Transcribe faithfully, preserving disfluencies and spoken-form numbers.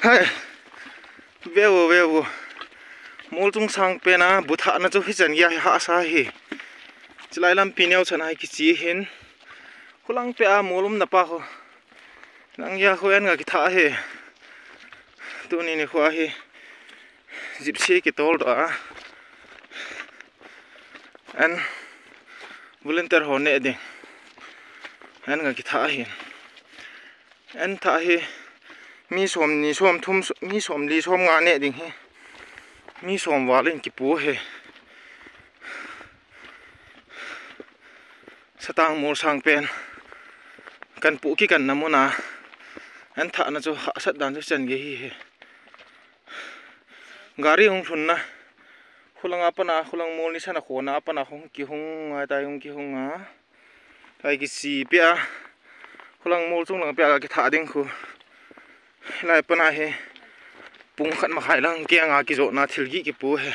Hai. Veu, veu. Mol chung sang pen a bu thahna chu hichan geiya hi hahsa hi. Chulai lampi neo chan a hi kichi hin. Khulang peh a mol umna pa khu. Lang geiya khu an ga kitha hi. Tuni nikho hi. Gypsy kitol doh a. An volunteer ho neh ding. An ga kitha hin. An thah hi mi som ni, som thum, mi som li, som nga neh ding hi. Mi som val in kipu hi. Satang mol sang pen. Kan pu kikan na mun a. An thahna chu hahsat dan chu chan gei hi hi. Gari hung lhunna. Khulang a pat a, khulang mol ni sana khona a pat a hung kihung a, tai hung kihung a. Tai kichi peh a. Khulang mol chung lang peh a kitha ding khu. Lai pat a hi. Pung khat makhai lang keng a kijotna thil gih kipu hi.